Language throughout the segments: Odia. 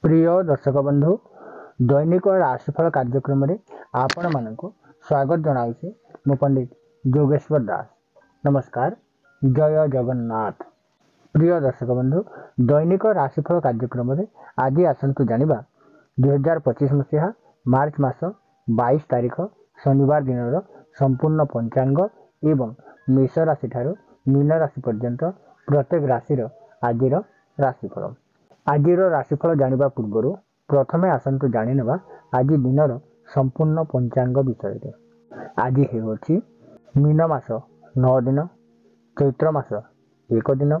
ପ୍ରିୟ ଦର୍ଶକ ବନ୍ଧୁ, ଦୈନିକ ରାଶିଫଳ କାର୍ଯ୍ୟକ୍ରମରେ ଆପଣମାନଙ୍କୁ ସ୍ୱାଗତ ଜଣାଉଛି ମୁଁ ପଣ୍ଡିତ ଯୋଗେଶ୍ୱର ଦାସ। ନମସ୍କାର, ଜୟ ଜଗନ୍ନାଥ। ପ୍ରିୟ ଦର୍ଶକ ବନ୍ଧୁ, ଦୈନିକ ରାଶିଫଳ କାର୍ଯ୍ୟକ୍ରମରେ ଆଜି ଆସନ୍ତୁ ଜାଣିବା 2025 ମସିହା ମାର୍ଚ୍ଚ ମାସ 22 ତାରିଖ ଶନିବାର ଦିନର ସମ୍ପୂର୍ଣ୍ଣ ପଞ୍ଚାଙ୍ଗ ଏବଂ ମେଷ ରାଶିଠାରୁ ମୀନ ରାଶି ପର୍ଯ୍ୟନ୍ତ ପ୍ରତ୍ୟେକ ରାଶିର ଆଜିର ରାଶିଫଳ। ଆଜିର ରାଶିଫଳ ଜାଣିବା ପୂର୍ବରୁ ପ୍ରଥମେ ଆସନ୍ତୁ ଜାଣିନେବା ଆଜି ଦିନର ସମ୍ପୂର୍ଣ୍ଣ ପଞ୍ଚାଙ୍ଗ ବିଷୟରେ। ଆଜି ହେଉଅଛି ମୀନ ମାସ 9 ଦିନ, ଚୈତ୍ର ମାସ 1 ଦିନ,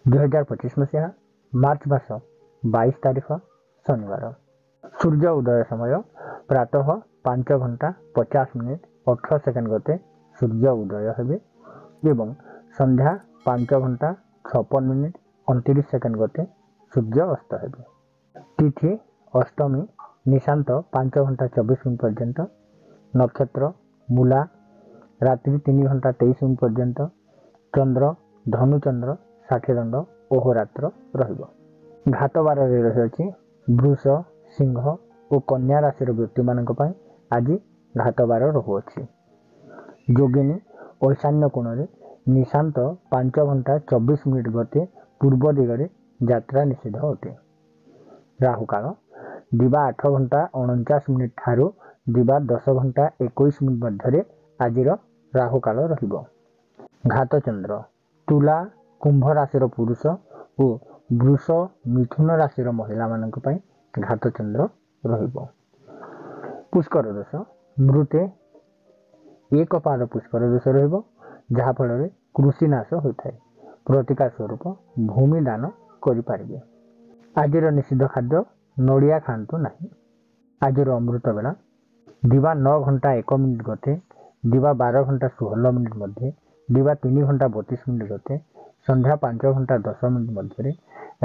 2025 ମସିହା ମାର୍ଚ୍ଚ ମାସ 22 ତାରିଖ ଶନିବାର। ସୂର୍ଯ୍ୟ ଉଦୟ ସମୟ ପ୍ରାତଃ 5 ଘଣ୍ଟା 50 ମିନିଟ୍ 18 ସେକେଣ୍ଡ ଗତେ ସୂର୍ଯ୍ୟ ଉଦୟ ହେବେ ଏବଂ ସନ୍ଧ୍ୟା 5 ଘଣ୍ଟା 56 ମିନିଟ୍ 29 ସେକେଣ୍ଡ ଗତେ ସୂର୍ଯ୍ୟ ଅସ୍ତ ହେବେ। ତିଥି ଅଷ୍ଟମୀ ନିଶାନ୍ତ 5 ଘଣ୍ଟା 24 ମିନିଟ୍ ପର୍ଯ୍ୟନ୍ତ, ନକ୍ଷତ୍ର ମୂଲା ରାତ୍ରି 3 ଘଣ୍ଟା 23 ମିନିଟ୍ ପର୍ଯ୍ୟନ୍ତ, ଚନ୍ଦ୍ର ଧନୁଚନ୍ଦ୍ର 60 ଦଣ୍ଡ ଅହୋରାତ୍ର ରହିବ। ଘାତବାରରେ ରହିଅଛି ବୃଷ, ସିଂହ ଓ କନ୍ୟା ରାଶିର ବ୍ୟକ୍ତିମାନଙ୍କ ପାଇଁ ଆଜି ଘାତବାର ରହୁଅଛି। ଯୋଗିନୀ ଐଶାନ୍ୟ କୋଣରେ ନିଶାନ୍ତ 5 ଘଣ୍ଟା 24 ମିନିଟ୍ ଗତେ ପୂର୍ବ ଦିଗରେ ଯାତ୍ରା ନିଷିଦ୍ଧ ଅଟେ। ରାହୁକାଳ ଦିବା 8 ଘଣ୍ଟା 49 ମିନିଟ୍ ଠାରୁ ଦିବା 10 ଘଣ୍ଟା 21 ମିନିଟ୍ ମଧ୍ୟରେ ଆଜିର ରାହୁକାଳ ରହିବ। ଘାତଚନ୍ଦ୍ର ତୁଲା କୁମ୍ଭ ରାଶିର ପୁରୁଷ ଓ ବୃଷ ମିଥୁନ ରାଶିର ମହିଳାମାନଙ୍କ ପାଇଁ ଘାତଚନ୍ଦ୍ର ରହିବ। ପୁଷ୍କର ଦୋଷ ମୃତେ ଏକ ପାଦ ପୁଷ୍କର ଦୋଷ ରହିବ, ଯାହାଫଳରେ କୃଷିନାଶ ହୋଇଥାଏ। ପ୍ରତିକାର ସ୍ୱରୂପ ଭୂମି ଦାନ କରିପାରିବେ। ଆଜିର ନିଷିଦ୍ଧ ଖାଦ୍ୟ ନଡ଼ିଆ ଖାଆନ୍ତୁ ନାହିଁ। ଆଜିର ଅମୃତ ବେଳା ଦିବା 9 ଘଣ୍ଟା 1 ମିନିଟ୍ ଗତେ ଦିବା 12 ଘଣ୍ଟା 16 ମିନିଟ୍ ମଧ୍ୟେ, ଦିବା 3 ଘଣ୍ଟା 32 ମିନିଟ୍ ଗତେ ସନ୍ଧ୍ୟା 5 ଘଣ୍ଟା 10 ମିନିଟ୍ ମଧ୍ୟରେ,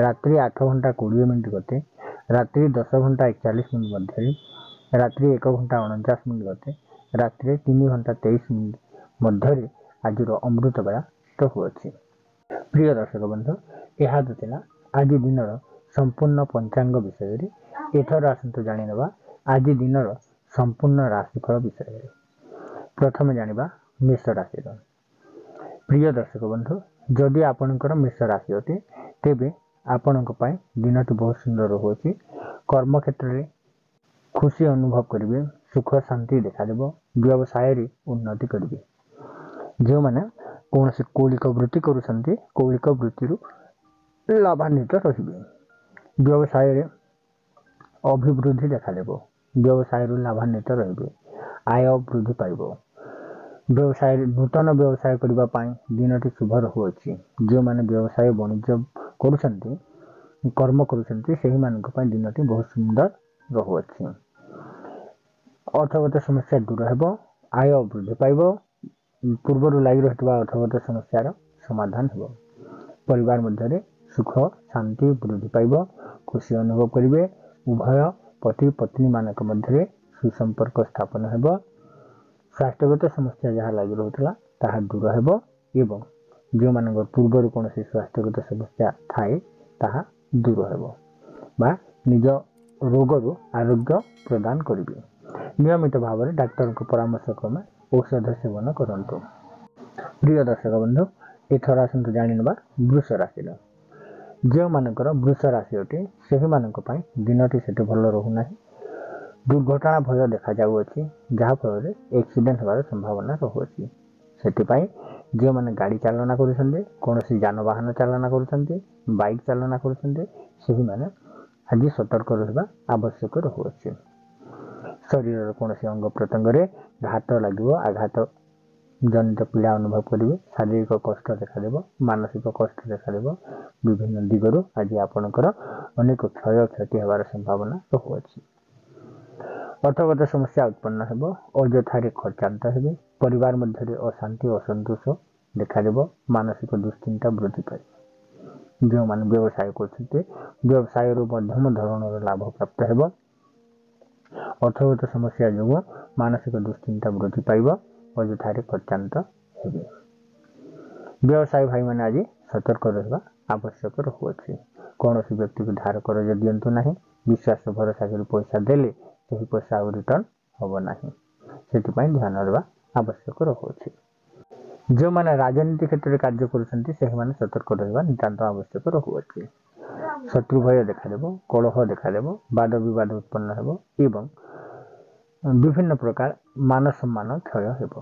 ରାତ୍ରି 8 ଘଣ୍ଟା 20 ମିନିଟ୍ ଗତେ ରାତ୍ରି 10 ଘଣ୍ଟା 41 ମିନିଟ୍ ମଧ୍ୟରେ, ରାତ୍ରି 1 ଘଣ୍ଟା 49 ମିନିଟ୍ ଗତେ ରାତ୍ରି 3 ଘଣ୍ଟା 23 ମିନିଟ୍ ମଧ୍ୟରେ ଆଜିର ଅମୃତ ବେଳା ରହୁଅଛି। ପ୍ରିୟ ଦର୍ଶକ ବନ୍ଧୁ, ଏହା ତ ଥିଲା ଆଜି ଦିନର ସମ୍ପୂର୍ଣ୍ଣ ପଞ୍ଚାଙ୍ଗ ବିଷୟରେ। ଏଥର ଆସନ୍ତୁ ଜାଣିନେବା ଆଜି ଦିନର ସମ୍ପୂର୍ଣ୍ଣ ରାଶିଫଳ ବିଷୟରେ। ପ୍ରଥମେ ଜାଣିବା ମେଷ ରାଶିର। ପ୍ରିୟ ଦର୍ଶକ ବନ୍ଧୁ, ଯଦି ଆପଣଙ୍କର ମେଷ ରାଶି ଅଟେ ତେବେ ଆପଣଙ୍କ ପାଇଁ ଦିନଟି ବହୁତ ସୁନ୍ଦର ରହୁଅଛି। କର୍ମକ୍ଷେତ୍ରରେ ଖୁସି ଅନୁଭବ କରିବେ, ସୁଖ ଶାନ୍ତି ଦେଖାଦେବ, ବ୍ୟବସାୟରେ ଉନ୍ନତି କରିବେ। ଯେଉଁମାନେ କୌଣସି କୌଳିକ ବୃତ୍ତି କରୁଛନ୍ତି କୌଳିକ ବୃତ୍ତିରୁ ଲାଭାନ୍ୱିତ ରହିବେ। ବ୍ୟବସାୟରେ ଅଭିବୃଦ୍ଧି ଦେଖାଦେବ, ବ୍ୟବସାୟରୁ ଲାଭାନ୍ୱିତ ରହିବେ, ଆୟ ବୃଦ୍ଧି ପାଇବ। ବ୍ୟବସାୟରେ ନୂତନ ବ୍ୟବସାୟ କରିବା ପାଇଁ ଦିନଟି ଶୁଭ ରହୁଅଛି। ଯେଉଁମାନେ ବ୍ୟବସାୟ ବାଣିଜ୍ୟ କରୁଛନ୍ତି, କର୍ମ କରୁଛନ୍ତି, ସେହିମାନଙ୍କ ପାଇଁ ଦିନଟି ବହୁତ ସୁନ୍ଦର ରହୁଅଛି। ଅର୍ଥଗତ ସମସ୍ୟା ଦୂର ହେବ, ଆୟ ବୃଦ୍ଧି ପାଇବ, ପୂର୍ବରୁ ଲାଗି ରହିଥିବା ଅର୍ଥଗତ ସମସ୍ୟାର ସମାଧାନ ହେବ। ପରିବାର ମଧ୍ୟରେ ସୁଖ ଶାନ୍ତି ବୃଦ୍ଧି ପାଇବ, ଖୁସି ଅନୁଭବ କରିବେ। ଉଭୟ ପତି ପତ୍ନୀମାନଙ୍କ ମଧ୍ୟରେ ସୁସମ୍ପର୍କ ସ୍ଥାପନ ହେବ। ସ୍ୱାସ୍ଥ୍ୟଗତ ସମସ୍ୟା ଯାହା ଲାଗି ରହୁଥିଲା ତାହା ଦୂର ହେବ ଏବଂ ଯେଉଁମାନଙ୍କର ପୂର୍ବରୁ କୌଣସି ସ୍ୱାସ୍ଥ୍ୟଗତ ସମସ୍ୟା ଥାଏ ତାହା ଦୂର ହେବ ବା ନିଜ ରୋଗରୁ ଆରୋଗ୍ୟ ପ୍ରଦାନ କରିବେ। ନିୟମିତ ଭାବରେ ଡାକ୍ତରଙ୍କ ପରାମର୍ଶ କ୍ରମେ ଔଷଧ ସେବନ କରନ୍ତୁ। ପ୍ରିୟ ଦର୍ଶକ ବନ୍ଧୁ, ଏଥର ଆସନ୍ତୁ ଜାଣିନେବା ବୃଷ ରାଶିର। ଯେଉଁମାନଙ୍କର ବୃଷ ରାଶି ଅଟେ ସେହିମାନଙ୍କ ପାଇଁ ଦିନଟି ସେତେ ଭଲ ରହୁନାହିଁ। ଦୁର୍ଘଟଣା ଭୟ ଦେଖାଯାଉଅଛି, ଯାହାଫଳରେ ଆକ୍ସିଡେଣ୍ଟ ହେବାର ସମ୍ଭାବନା ରହୁଅଛି। ସେଥିପାଇଁ ଯେଉଁମାନେ ଗାଡ଼ି ଚାଳନା କରୁଛନ୍ତି, କୌଣସି ଯାନବାହନ ଚାଳନା କରୁଛନ୍ତି, ବାଇକ୍ ଚାଳନା କରୁଛନ୍ତି, ସେହିମାନେ ଆଜି ସତର୍କ ରହିବା ଆବଶ୍ୟକ ରହୁଅଛି। ଶରୀରର କୌଣସି ଅଙ୍ଗ ପ୍ରତ୍ୟଙ୍ଗରେ ଘାତ ଲାଗିବ, ଆଘାତ ଜନିତ ପୀଡ଼ା ଅନୁଭବ କରିବେ, ଶାରୀରିକ କଷ୍ଟ ଦେଖାଦେବ, ମାନସିକ କଷ୍ଟ ଦେଖାଦେବ। ବିଭିନ୍ନ ଦିଗରୁ ଆଜି ଆପଣଙ୍କର ଅନେକ କ୍ଷୟକ୍ଷତି ହେବାର ସମ୍ଭାବନା ରହୁଅଛି। ଅର୍ଥଗତ ସମସ୍ୟା ଉତ୍ପନ୍ନ ହେବ, ଅଯଥାରେ ଖର୍ଚ୍ଚାନ୍ତ ହେବେ, ପରିବାର ମଧ୍ୟରେ ଅଶାନ୍ତି ଅସନ୍ତୋଷ ଦେଖାଦେବ, ମାନସିକ ଦୁଶ୍ଚିନ୍ତା ବୃଦ୍ଧି ପାଇବ। ଯେଉଁମାନେ ବ୍ୟବସାୟ କରୁଛନ୍ତି ବ୍ୟବସାୟରୁ ମଧ୍ୟମ ଧରଣର ଲାଭ ପ୍ରାପ୍ତ ହେବ। ଅର୍ଥଗତ ସମସ୍ୟା ଯୋଗୁଁ ମାନସିକ ଦୁଶ୍ଚିନ୍ତା ବୃଦ୍ଧି ପାଇବ, ଅଯଥାରେ ଖର୍ଚ୍ଚାନ୍ତ ହେବେ। ବ୍ୟବସାୟୀ ଭାଇମାନେ ଆଜି ସତର୍କ ରହିବା ଆବଶ୍ୟକ ରହୁଅଛି। କୌଣସି ବ୍ୟକ୍ତିକୁ ଧାର କରଜ ଦିଅନ୍ତୁ ନାହିଁ। ବିଶ୍ୱାସ ଭରସା କରି ପଇସା ଦେଲେ ସେହି ପଇସା ଆଉ ରିଟର୍ଣ୍ଣ ହେବ ନାହିଁ, ସେଥିପାଇଁ ଧ୍ୟାନ ଦେବା ଆବଶ୍ୟକ ରହୁଅଛି। ଯେଉଁମାନେ ରାଜନୀତି କ୍ଷେତ୍ରରେ କାର୍ଯ୍ୟ କରୁଛନ୍ତି ସେହିମାନେ ସତର୍କ ରହିବା ନିତାନ୍ତ ଆବଶ୍ୟକ ରହୁଅଛି। ଶତ୍ରୁ ଭୟ ଦେଖାଦେବ, କଳହ ଦେଖାଦେବ, ବାଦ ବିବାଦ ଉତ୍ପନ୍ନ ହେବ ଏବଂ ବିଭିନ୍ନ ପ୍ରକାର ମାନ ସମ୍ମାନ କ୍ଷୟ ହେବ।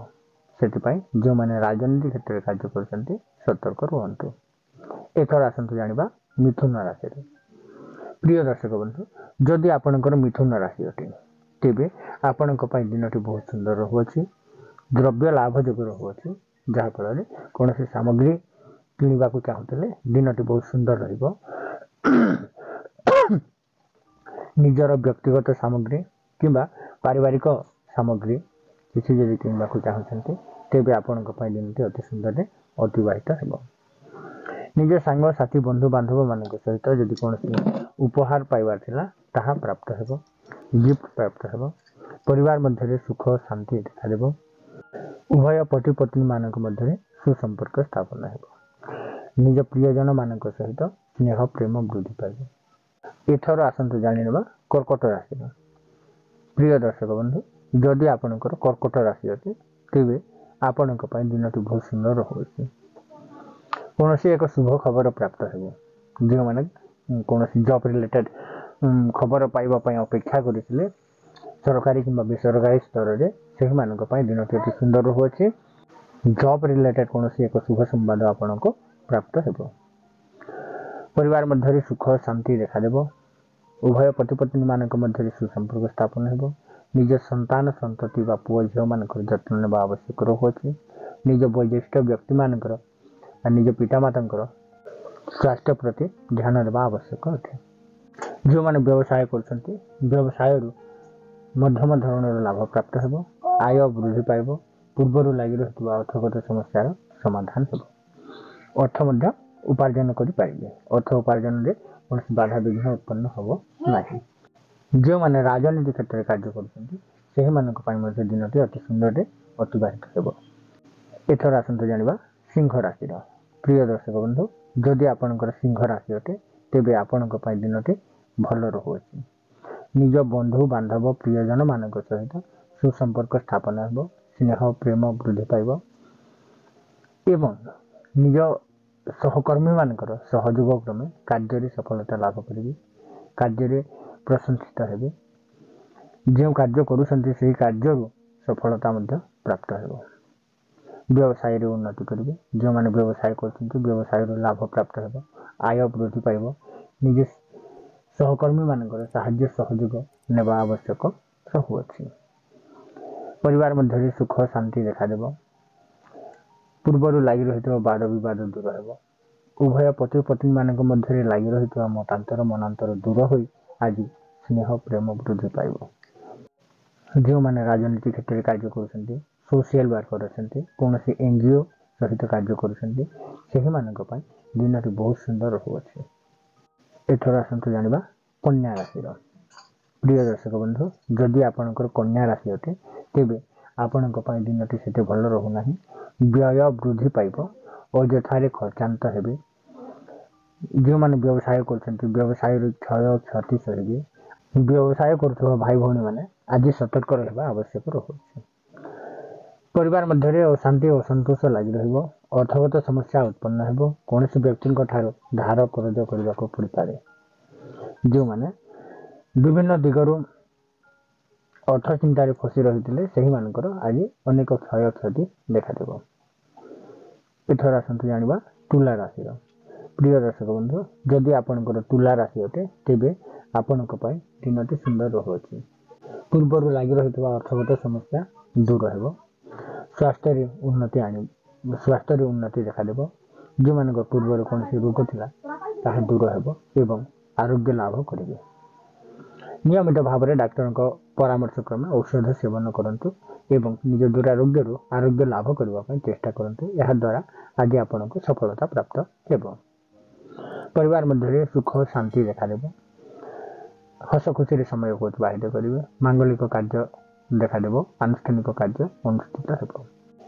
ସେଥିପାଇଁ ଯେଉଁମାନେ ରାଜନୀତି କ୍ଷେତ୍ରରେ କାର୍ଯ୍ୟ କରୁଛନ୍ତି ସତର୍କ ରୁହନ୍ତୁ। ଏଥର ଆସନ୍ତୁ ଜାଣିବା ମିଥୁନ ରାଶିରେ। ପ୍ରିୟ ଦର୍ଶକ ବନ୍ଧୁ, ଯଦି ଆପଣଙ୍କର ମିଥୁନ ରାଶି ଅଟେ ତେବେ ଆପଣଙ୍କ ପାଇଁ ଦିନଟି ବହୁତ ସୁନ୍ଦର ରହୁଅଛି। ଦ୍ରବ୍ୟ ଲାଭ ଯୋଗ ରହୁଅଛି, ଯାହାଫଳରେ କୌଣସି ସାମଗ୍ରୀ କିଣିବାକୁ ଚାହୁଁଥିଲେ ଦିନଟି ବହୁତ ସୁନ୍ଦର ରହିବ। ନିଜର ବ୍ୟକ୍ତିଗତ ସାମଗ୍ରୀ କିମ୍ବା ପାରିବାରିକ ସାମଗ୍ରୀ କିଛି ଯଦି କିଣିବାକୁ ଚାହୁଁଛନ୍ତି ତେବେ ଆପଣଙ୍କ ପାଇଁ ଦିନଟି ଅତି ସୁନ୍ଦରରେ ଅତିବାହିତ ହେବ। ନିଜ ସାଙ୍ଗସାଥି ବନ୍ଧୁବାନ୍ଧବମାନଙ୍କ ସହିତ ଯଦି କୌଣସି ଉପହାର ପାଇବାର ଥିଲା ତାହା ପ୍ରାପ୍ତ ହେବ, ଗିଫ୍ଟ ପ୍ରାପ୍ତ ହେବ। ପରିବାର ମଧ୍ୟରେ ସୁଖ ଶାନ୍ତି ଦେଖାଦେବ। ଉଭୟ ପତି ପତ୍ନୀମାନଙ୍କ ମଧ୍ୟରେ ସୁସମ୍ପର୍କ ସ୍ଥାପନ ହେବ। ନିଜ ପ୍ରିୟଜନମାନଙ୍କ ସହିତ ସ୍ନେହ ପ୍ରେମ ବୃଦ୍ଧି ପାଇବ। ଏଥର ଆସନ୍ତୁ ଜାଣିନେବା କର୍କଟ ରାଶିର। ପ୍ରିୟ ଦର୍ଶକ ବନ୍ଧୁ, ଯଦି ଆପଣଙ୍କର କର୍କଟ ରାଶି ଅଛି ତେବେ ଆପଣଙ୍କ ପାଇଁ ଦିନଟି ବହୁତ ସୁନ୍ଦର ରହୁଅଛି। କୌଣସି ଏକ ଶୁଭ ଖବର ପ୍ରାପ୍ତ ହେବ। ଯେଉଁମାନେ କୌଣସି ଜବ୍ ରିଲେଟେଡ୍ ଖବର ପାଇବା ପାଇଁ ଅପେକ୍ଷା କରିଥିଲେ ସରକାରୀ କିମ୍ବା ବେସରକାରୀ ସ୍ତରରେ, ସେହିମାନଙ୍କ ପାଇଁ ଦିନଟି ଅତି ସୁନ୍ଦର ରହୁଅଛି। ଜବ୍ ରିଲେଟେଡ୍ କୌଣସି ଏକ ଶୁଭ ସମ୍ବାଦ ଆପଣଙ୍କୁ ପ୍ରାପ୍ତ ହେବ। ପରିବାର ମଧ୍ୟରେ ସୁଖ ଶାନ୍ତି ଦେଖାଦେବ। ଉଭୟ ପତିପତ୍ନୀମାନଙ୍କ ମଧ୍ୟରେ ସୁସମ୍ପର୍କ ସ୍ଥାପନ ହେବ। ନିଜ ସନ୍ତାନ ସନ୍ତତି ବା ପୁଅ ଝିଅମାନଙ୍କର ଯତ୍ନ ନେବା ଆବଶ୍ୟକ ରହୁଅଛି। ନିଜ ବୟୋଜ୍ୟେଷ୍ଠ ବ୍ୟକ୍ତିମାନଙ୍କର ବା ନିଜ ପିତାମାତାଙ୍କର ସ୍ୱାସ୍ଥ୍ୟ ପ୍ରତି ଧ୍ୟାନ ଦେବା ଆବଶ୍ୟକ ଅଟେ। ଯେଉଁମାନେ ବ୍ୟବସାୟ କରୁଛନ୍ତି ବ୍ୟବସାୟରୁ ମଧ୍ୟମ ଧରଣର ଲାଭ ପ୍ରାପ୍ତ ହେବ, ଆୟ ବୃଦ୍ଧି ପାଇବ। ପୂର୍ବରୁ ଲାଗି ରହିଥିବା ଅର୍ଥଗତ ସମସ୍ୟାର ସମାଧାନ ହେବ। ଅର୍ଥ ମଧ୍ୟ ଉପାର୍ଜନ କରିପାରିବେ। ଅର୍ଥ ଉପାର୍ଜନରେ କୌଣସି ବାଧାବିଘ୍ନ ଉତ୍ପନ୍ନ ହେବ ନାହିଁ। ଯେଉଁମାନେ ରାଜନୀତି କ୍ଷେତ୍ରରେ କାର୍ଯ୍ୟ କରୁଛନ୍ତି ସେହିମାନଙ୍କ ପାଇଁ ମଧ୍ୟ ଦିନଟି ଅତି ସୁନ୍ଦରରେ ଅତିବାହିତ ହେବ। ଏଥର ଆସନ୍ତୁ ଜାଣିବା ସିଂହ ରାଶିର। ପ୍ରିୟ ଦର୍ଶକ ବନ୍ଧୁ, ଯଦି ଆପଣଙ୍କର ସିଂହ ରାଶି ଅଟେ ତେବେ ଆପଣଙ୍କ ପାଇଁ ଦିନଟି ଭଲ ରହୁଅଛି। ନିଜ ବନ୍ଧୁ ବାନ୍ଧବ ପ୍ରିୟଜନମାନଙ୍କ ସହିତ ସୁସମ୍ପର୍କ ସ୍ଥାପନ ହେବ, ସ୍ନେହ ପ୍ରେମ ବୃଦ୍ଧି ପାଇବ ଏବଂ ନିଜ ସହକର୍ମୀମାନଙ୍କର ସହଯୋଗ କ୍ରମେ କାର୍ଯ୍ୟରେ ସଫଳତା ଲାଭ କରିବେ, କାର୍ଯ୍ୟରେ ପ୍ରଶଂସିତ ହେବେ। ଯେଉଁ କାର୍ଯ୍ୟ କରୁଛନ୍ତି ସେହି କାର୍ଯ୍ୟରୁ ସଫଳତା ମଧ୍ୟ ପ୍ରାପ୍ତ ହେବ। ବ୍ୟବସାୟରେ ଉନ୍ନତି କରିବେ। ଯେଉଁମାନେ ବ୍ୟବସାୟ କରୁଛନ୍ତି ବ୍ୟବସାୟରୁ ଲାଭ ପ୍ରାପ୍ତ ହେବ, ଆୟ ବୃଦ୍ଧି ପାଇବ। ନିଜ ସହକର୍ମୀମାନଙ୍କର ସାହାଯ୍ୟ ସହଯୋଗ ନେବା ଆବଶ୍ୟକ ରହୁଅଛି। ପରିବାର ମଧ୍ୟରେ ସୁଖ ଶାନ୍ତି ଦେଖାଦେବ। ପୂର୍ବରୁ ଲାଗି ରହିଥିବା ବାଦ ବିବାଦ ଦୂର ହେବ। ଉଭୟ ପତି ପତ୍ନୀମାନଙ୍କ ମଧ୍ୟରେ ଲାଗି ରହିଥିବା ମତାନ୍ତର ମନାନ୍ତର ଦୂର ହୋଇ ଆଜି ସ୍ନେହ ପ୍ରେମ ବୃଦ୍ଧି ପାଇବ। ଯେଉଁମାନେ ରାଜନୀତି କ୍ଷେତ୍ରରେ କାର୍ଯ୍ୟ କରୁଛନ୍ତି, ସୋସିଆଲ ୱାର୍କର ଅଛନ୍ତି, କୌଣସି NGO ସହିତ କାର୍ଯ୍ୟ କରୁଛନ୍ତି, ସେହିମାନଙ୍କ ପାଇଁ ଦିନଟି ବହୁତ ସୁନ୍ଦର ରହୁଅଛି। ଏଥର ଆସନ୍ତୁ ଜାଣିବା କନ୍ୟା ରାଶିର। ପ୍ରିୟ ଦର୍ଶକ ବନ୍ଧୁ, ଯଦି ଆପଣଙ୍କର କନ୍ୟା ରାଶି ଅଟେ ତେବେ ଆପଣଙ୍କ ପାଇଁ ଦିନଟି ସେତେ ଭଲ ରହୁନାହିଁ। ବ୍ୟୟ ବୃଦ୍ଧି ପାଇବ, ଅଯଥାରେ ଖର୍ଚ୍ଚାନ୍ତ ହେବେ। ଯେଉଁମାନେ ବ୍ୟବସାୟ କରୁଛନ୍ତି ବ୍ୟବସାୟରୁ କ୍ଷୟ କ୍ଷତି ସହିବେ। ବ୍ୟବସାୟ କରୁଥିବା ଭାଇ ଭଉଣୀମାନେ ଆଜି ସତର୍କ ରହିବା ଆବଶ୍ୟକ ରହୁଅଛି। ପରିବାର ମଧ୍ୟରେ ଅଶାନ୍ତି ଅସନ୍ତୋଷ ଲାଗି ରହିବ। ଅର୍ଥଗତ ସମସ୍ୟା ଉତ୍ପନ୍ନ ହେବ। କୌଣସି ବ୍ୟକ୍ତିଙ୍କ ଠାରୁ ଧାର କରଜ କରିବାକୁ ପଡ଼ିପାରେ। ଯେଉଁମାନେ ବିଭିନ୍ନ ଦିଗରୁ ଅର୍ଥ ଚିନ୍ତାରେ ଫସି ରହିଥିଲେ ସେହିମାନଙ୍କର ଆଜି ଅନେକ କ୍ଷୟକ୍ଷତି ଦେଖାଦେବ। ଏଥର ଆସନ୍ତୁ ଜାଣିବା ତୁଳା ରାଶିର। ପ୍ରିୟ ଦର୍ଶକ ବନ୍ଧୁ, ଯଦି ଆପଣଙ୍କର ତୁଳା ରାଶି ଅଟେ ତେବେ ଆପଣଙ୍କ ପାଇଁ ଦିନଟି ସୁନ୍ଦର ରହୁଅଛି। ପୂର୍ବରୁ ଲାଗି ରହିଥିବା ଅର୍ଥଗତ ସମସ୍ୟା ଦୂର ହେବ। ସ୍ୱାସ୍ଥ୍ୟରେ ଉନ୍ନତି ଦେଖାଦେବ। ଯେଉଁମାନଙ୍କ ପୂର୍ବରୁ କୌଣସି ରୋଗ ଥିଲା ତାହା ଦୂର ହେବ ଏବଂ ଆରୋଗ୍ୟ ଲାଭ କରିବେ। ନିୟମିତ ଭାବରେ ଡାକ୍ତରଙ୍କ ପରାମର୍ଶ କ୍ରମେ ଔଷଧ ସେବନ କରନ୍ତୁ ଏବଂ ନିଜ ଦୁରାରୋଗ୍ୟରୁ ଆରୋଗ୍ୟ ଲାଭ କରିବା ପାଇଁ ଚେଷ୍ଟା କରନ୍ତୁ। ଏହାଦ୍ୱାରା ଆଜି ଆପଣଙ୍କୁ ସଫଳତା ପ୍ରାପ୍ତ ହେବ। ପରିବାର ମଧ୍ୟରେ ସୁଖ ଶାନ୍ତି ଦେଖାଦେବ। ହସ ଖୁସିରେ ସମୟକୁ ଅତିବାହିତ କରିବେ। ମାଙ୍ଗଳିକ କାର୍ଯ୍ୟ ଦେଖାଦେବ। ଆନୁଷ୍ଠାନିକ କାର୍ଯ୍ୟ ଅନୁଷ୍ଠିତ ହେବ।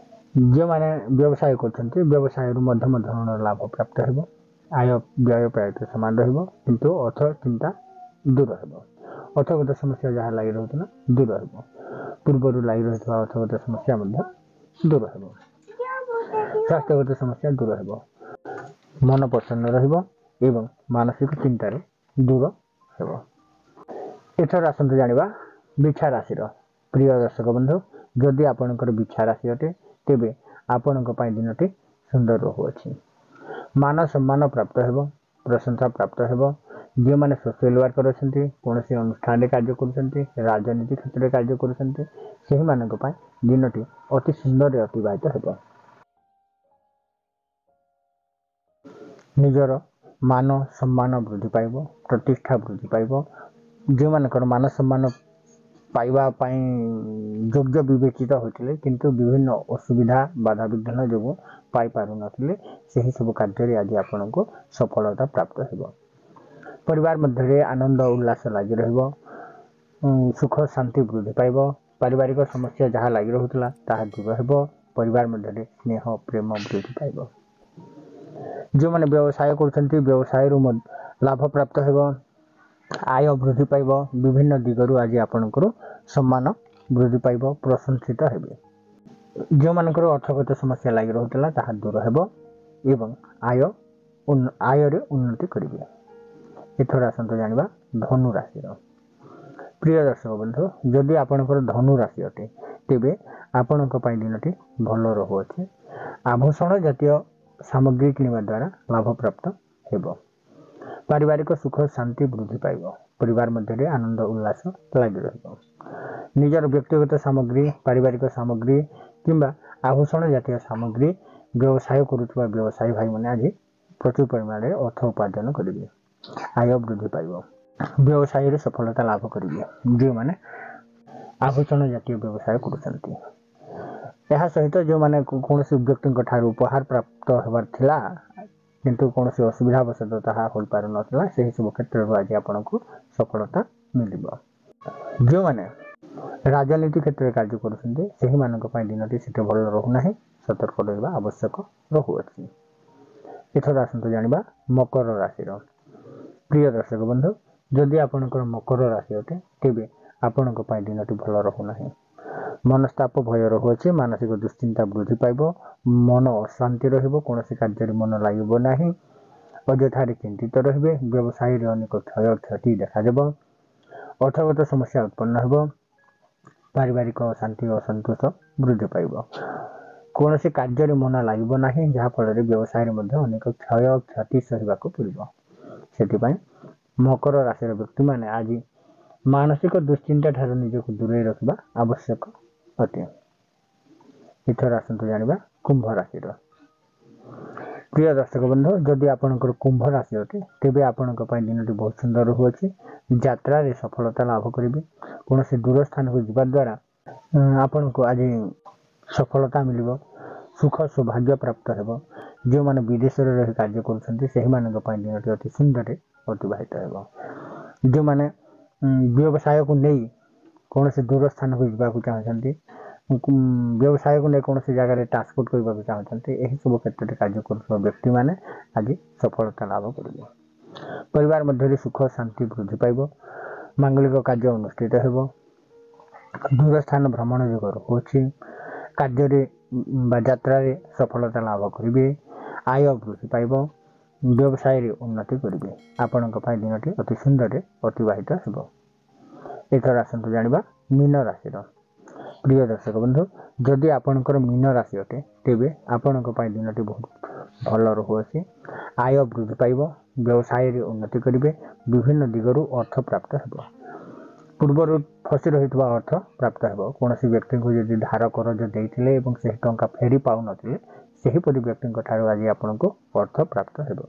ଯେଉଁମାନେ ବ୍ୟବସାୟ କରୁଛନ୍ତି ବ୍ୟବସାୟରୁ ମଧ୍ୟମ ଧରଣର ଲାଭ ପ୍ରାପ୍ତ ହେବ। ଆୟ ବ୍ୟୟ ପ୍ରାୟତଃ ସମାନ ରହିବ, କିନ୍ତୁ ଅର୍ଥ ଚିନ୍ତା ଦୂର ହେବ। ଅର୍ଥଗତ ସମସ୍ୟା ଯାହା ଲାଗି ରହୁଥିଲା ଦୂର ହେବ। ପୂର୍ବରୁ ଲାଗି ରହିଥିବା ଅର୍ଥଗତ ସମସ୍ୟା ମଧ୍ୟ ଦୂର ହେବ। ସ୍ୱାସ୍ଥ୍ୟଗତ ସମସ୍ୟା ଦୂର ହେବ। ମନ ପ୍ରସନ୍ନ ରହିବ ଏବଂ ମାନସିକ ଚିନ୍ତାରୁ ଦୂର ହେବ। ଏଥର ଆସନ୍ତୁ ଜାଣିବା ବିଛା ରାଶିର। ପ୍ରିୟ ଦର୍ଶକ ବନ୍ଧୁ, ଯଦି ଆପଣଙ୍କର ବିଛା ରାଶି ଅଟେ, ତେବେ ଆପଣଙ୍କ ପାଇଁ ଦିନଟି ସୁନ୍ଦର ରହୁଅଛି। ମାନ ସମ୍ମାନ ପ୍ରାପ୍ତ ହେବ, ପ୍ରଶଂସା ପ୍ରାପ୍ତ ହେବ। ଯେଉଁମାନେ ସୋସିଆଲ ୱାର୍କର ଅଛନ୍ତି, କୌଣସି ଅନୁଷ୍ଠାନରେ କାର୍ଯ୍ୟ କରୁଛନ୍ତି, ରାଜନୀତି କ୍ଷେତ୍ରରେ କାର୍ଯ୍ୟ କରୁଛନ୍ତି, ସେହିମାନଙ୍କ ପାଇଁ ଦିନଟି ଅତି ସୁନ୍ଦରରେ ଅତିବାହିତ ହେବ। ନିଜର ମାନ ସମ୍ମାନ ବୃଦ୍ଧି ପାଇବ, ପ୍ରତିଷ୍ଠା ବୃଦ୍ଧି ପାଇବ। ଯେଉଁମାନଙ୍କର ମାନ ସମ୍ମାନ ପାଇବା ପାଇଁ ଯୋଗ୍ୟ ବିବେଚିତ ହୋଇଥିଲେ, କିନ୍ତୁ ବିଭିନ୍ନ ଅସୁବିଧା ବାଧାବିଘ୍ନ ଯୋଗୁଁ ପାଇପାରୁନଥିଲେ, ସେହି ସବୁ କାର୍ଯ୍ୟରେ ଆଜି ଆପଣଙ୍କୁ ସଫଳତା ପ୍ରାପ୍ତ ହେବ। ପରିବାର ମଧ୍ୟରେ ଆନନ୍ଦ ଉଲ୍ଲାସ ଲାଗି ରହିବ, ସୁଖ ଶାନ୍ତି ବୃଦ୍ଧି ପାଇବ। ପାରିବାରିକ ସମସ୍ୟା ଯାହା ଲାଗି ରହୁଥିଲା ତାହା ଦୂର ହେବ। ପରିବାର ମଧ୍ୟରେ ସ୍ନେହ ପ୍ରେମ ବୃଦ୍ଧି ପାଇବ। ଯେଉଁମାନେ ବ୍ୟବସାୟ କରୁଛନ୍ତି, ବ୍ୟବସାୟରୁ ଲାଭ ପ୍ରାପ୍ତ ହେବ, ଆୟ ବୃଦ୍ଧି ପାଇବ। ବିଭିନ୍ନ ଦିଗରୁ ଆଜି ଆପଣଙ୍କର ସମ୍ମାନ ବୃଦ୍ଧି ପାଇବ, ପ୍ରଶଂସିତ ହେବେ। ଯେଉଁମାନଙ୍କର ଅର୍ଥଗତ ସମସ୍ୟା ଲାଗି ରହୁଥିଲା ତାହା ଦୂର ହେବ ଏବଂ ଆୟରେ ଉନ୍ନତି କରିବେ। ଏଥର ଆସନ୍ତୁ ଜାଣିବା ଧନୁ ରାଶିର। ପ୍ରିୟ ଦର୍ଶକ ବନ୍ଧୁ, ଯଦି ଆପଣଙ୍କର ଧନୁ ରାଶି ଅଟେ, ତେବେ ଆପଣଙ୍କ ପାଇଁ ଦିନଟି ଭଲ ରହୁଅଛି। ଆଭୂଷଣ ଜାତୀୟ ସାମଗ୍ରୀ କିଣିବା ଦ୍ୱାରା ଲାଭପ୍ରାପ୍ତ ହେବ। ପାରିବାରିକ ସୁଖ ଶାନ୍ତି ବୃଦ୍ଧି ପାଇବ। ପରିବାର ମଧ୍ୟରେ ଆନନ୍ଦ ଉଲ୍ଲାସ ଲାଗି ରହିବ। ନିଜର ବ୍ୟକ୍ତିଗତ ସାମଗ୍ରୀ, ପାରିବାରିକ ସାମଗ୍ରୀ କିମ୍ବା ଆଭୂଷଣ ଜାତୀୟ ସାମଗ୍ରୀ ବ୍ୟବସାୟ କରୁଥିବା ବ୍ୟବସାୟୀ ଭାଇମାନେ ଆଜି ପ୍ରଚୁର ପରିମାଣରେ ଅର୍ଥ ଉପାର୍ଜନ କରିବେ। ଆୟ ବୃଦ୍ଧି ପାଇବ। ବ୍ୟବସାୟରେ ସଫଳତା ଲାଭ କରିବେ ଯେଉଁମାନେ ଆଭୂଷଣ ଜାତୀୟ ବ୍ୟବସାୟ କରୁଛନ୍ତି। ଏହା ସହିତ ଯେଉଁମାନେ କୌଣସି ବ୍ୟକ୍ତିଙ୍କ ଠାରୁ ଉପହାର ପ୍ରାପ୍ତ ହେବାର ଥିଲା, କିନ୍ତୁ କୌଣସି ଅସୁବିଧା ବଶତଃ ତାହା ହୋଇପାରୁନଥିଲା, ସେହି ସବୁ କ୍ଷେତ୍ରରୁ ଆଜି ଆପଣଙ୍କୁ ସଫଳତା ମିଳିବ। ଯେଉଁମାନେ ରାଜନୀତି କ୍ଷେତ୍ରରେ କାର୍ଯ୍ୟ କରୁଛନ୍ତି, ସେହିମାନଙ୍କ ପାଇଁ ଦିନଟି ସେତେ ଭଲ ରହୁନାହିଁ, ସତର୍କ ରହିବା ଆବଶ୍ୟକ ରହୁଅଛି। ଏଥର ଆସନ୍ତୁ ଜାଣିବା ମକର ରାଶିର। ପ୍ରିୟ ଦର୍ଶକ ବନ୍ଧୁ, ଯଦି ଆପଣଙ୍କର ମକର ରାଶି ଅଟେ, ତେବେ ଆପଣଙ୍କ ପାଇଁ ଦିନଟି ଭଲ ରହୁନାହିଁ। ମନସ୍ତାପ ଭୟ ରହୁଅଛି, ମାନସିକ ଦୁଶ୍ଚିନ୍ତା ବୃଦ୍ଧି ପାଇବ, ମନ ଅଶାନ୍ତି ରହିବ, କୌଣସି କାର୍ଯ୍ୟରେ ମନ ଲାଗିବ ନାହିଁ, ଅଯଥାରେ ଚିନ୍ତିତ ରହିବେ। ବ୍ୟବସାୟରେ ଅନେକ କ୍ଷୟକ୍ଷତି ଦେଖାଦେବ, ଅର୍ଥଗତ ସମସ୍ୟା ଉତ୍ପନ୍ନ ହେବ, ପାରିବାରିକ ଅଶାନ୍ତି ଅସନ୍ତୋଷ ବୃଦ୍ଧି ପାଇବ। କୌଣସି କାର୍ଯ୍ୟରେ ମନ ଲାଗିବ ନାହିଁ, ଯାହାଫଳରେ ବ୍ୟବସାୟରେ ମଧ୍ୟ ଅନେକ କ୍ଷୟକ୍ଷତି ସହିବାକୁ ପଡ଼ିବ। ସେଥିପାଇଁ ମକର ରାଶିର ବ୍ୟକ୍ତିମାନେ ଆଜି ମାନସିକ ଦୁଶ୍ଚିନ୍ତା ଠାରୁ ନିଜକୁ ଦୂରେଇ ରଖିବା ଆବଶ୍ୟକ ଅଟେ। ଏଥର ଆସନ୍ତୁ ଜାଣିବା କୁମ୍ଭ ରାଶିର। ପ୍ରିୟ ଦର୍ଶକ ବନ୍ଧୁ, ଯଦି ଆପଣଙ୍କର କୁମ୍ଭ ରାଶି ଅଟେ, ତେବେ ଆପଣଙ୍କ ପାଇଁ ଦିନଟି ବହୁତ ସୁନ୍ଦର ରହୁଅଛି। ଯାତ୍ରାରେ ସଫଳତା ଲାଭ କରିବେ। କୌଣସି ଦୂର ସ୍ଥାନକୁ ଯିବା ଦ୍ୱାରା ଆପଣଙ୍କୁ ଆଜି ସଫଳତା ମିଳିବ, ସୁଖ ସୌଭାଗ୍ୟ ପ୍ରାପ୍ତ ହେବ। ଯେଉଁମାନେ ବିଦେଶରେ ରହି କାର୍ଯ୍ୟ କରୁଛନ୍ତି, ସେହିମାନଙ୍କ ପାଇଁ ଦିନଟି ଅତି ସୁନ୍ଦରରେ ଅତିବାହିତ ହେବ। ଯେଉଁମାନେ ବ୍ୟବସାୟକୁ ନେଇ କୌଣସି ଦୂର ସ୍ଥାନକୁ ଯିବାକୁ ଚାହୁଁଛନ୍ତି, ବ୍ୟବସାୟକୁ ନେଇ କୌଣସି ଜାଗାରେ ଟ୍ରାନ୍ସପୋର୍ଟ କରିବାକୁ ଚାହୁଁଛନ୍ତି, ଏହିସବୁ କ୍ଷେତ୍ରରେ କାର୍ଯ୍ୟ କରୁଥିବା ବ୍ୟକ୍ତିମାନେ ଆଜି ସଫଳତା ଲାଭ କରିବେ। ପରିବାର ମଧ୍ୟରେ ସୁଖ ଶାନ୍ତି ବୃଦ୍ଧି ପାଇବ, ମାଙ୍ଗଳିକ କାର୍ଯ୍ୟ ଅନୁଷ୍ଠିତ ହେବ, ଦୂର ସ୍ଥାନ ଭ୍ରମଣ ଯୋଗ ରହୁଅଛି, କାର୍ଯ୍ୟରେ ବା ଯାତ୍ରାରେ ସଫଳତା ଲାଭ କରିବେ, ଆୟ ବୃଦ୍ଧି ପାଇବ, ବ୍ୟବସାୟରେ ଉନ୍ନତି କରିବେ। ଆପଣଙ୍କ ପାଇଁ ଦିନଟି ଅତି ସୁନ୍ଦରରେ ଅତିବାହିତ ହେବ। ଏଥର ଆସନ୍ତୁ ଜାଣିବା ମୀନ ରାଶିର। ପ୍ରିୟ ଦର୍ଶକ ବନ୍ଧୁ, ଯଦି ଆପଣଙ୍କର ମୀନ ରାଶି ଅଟେ, ତେବେ ଆପଣଙ୍କ ପାଇଁ ଦିନଟି ବହୁତ ଭଲ ରହୁଅଛି। ଆୟ ବୃଦ୍ଧି ପାଇବ, ବ୍ୟବସାୟରେ ଉନ୍ନତି କରିବେ, ବିଭିନ୍ନ ଦିଗରୁ ଅର୍ଥ ପ୍ରାପ୍ତ ହେବ। ପୂର୍ବରୁ ଫସି ରହିଥିବା ଅର୍ଥ ପ୍ରାପ୍ତ ହେବ। କୌଣସି ବ୍ୟକ୍ତିଙ୍କୁ ଯଦି ଧାର କରଜ ଦେଇଥିଲେ ଏବଂ ସେହି ଟଙ୍କା ଫେରି ପାଉନଥିଲେ, ସେହିପରି ବ୍ୟକ୍ତିଙ୍କ ଠାରୁ ଆଜି ଆପଣଙ୍କୁ ଅର୍ଥ ପ୍ରାପ୍ତ ହେବ।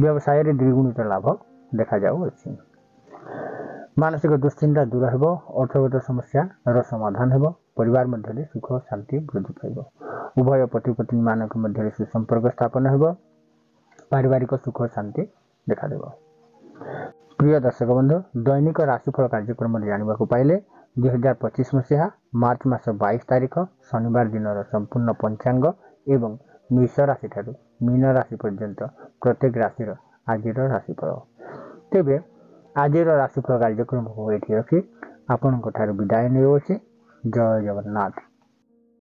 ବ୍ୟବସାୟରେ ଦ୍ୱିଗୁଣିତ ଲାଭ ଦେଖାଯାଉଅଛି। ମାନସିକ ଦୁଶ୍ଚିନ୍ତା ଦୂର ହେବ, ଅର୍ଥଗତ ସମସ୍ୟାର ସମାଧାନ ହେବ, ପରିବାର ମଧ୍ୟରେ ସୁଖ ଶାନ୍ତି ବୃଦ୍ଧି ପାଇବ, ଉଭୟ ପତି ପତ୍ନୀମାନଙ୍କ ମଧ୍ୟରେ ସୁସମ୍ପର୍କ ସ୍ଥାପନ ହେବ, ପାରିବାରିକ ସୁଖ ଶାନ୍ତି ଦେଖାଦେବ। ପ୍ରିୟ ଦର୍ଶକ ବନ୍ଧୁ, ଦୈନିକ ରାଶିଫଳ କାର୍ଯ୍ୟକ୍ରମରେ ଜାଣିବାକୁ ପାଇଲେ 2025 ମସିହା ମାର୍ଚ୍ଚ ମାସ 22 ତାରିଖ ଶନିବାର ଦିନର ସମ୍ପୂର୍ଣ୍ଣ ପଞ୍ଚାଙ୍ଗ ଏବଂ ମେଷ ରାଶିଠାରୁ ମୀନ ରାଶି ପର୍ଯ୍ୟନ୍ତ ପ୍ରତ୍ୟେକ ରାଶିର ଆଜିର ରାଶିଫଳ। ତେବେ ଆଜିର ରାଶିଫଳ କାର୍ଯ୍ୟକ୍ରମକୁ ଏଇଠି ରଖି ଆପଣଙ୍କ ଠାରୁ ବିଦାୟ ନେଉଅଛି। ଜୟ ଜଗନ୍ନାଥ।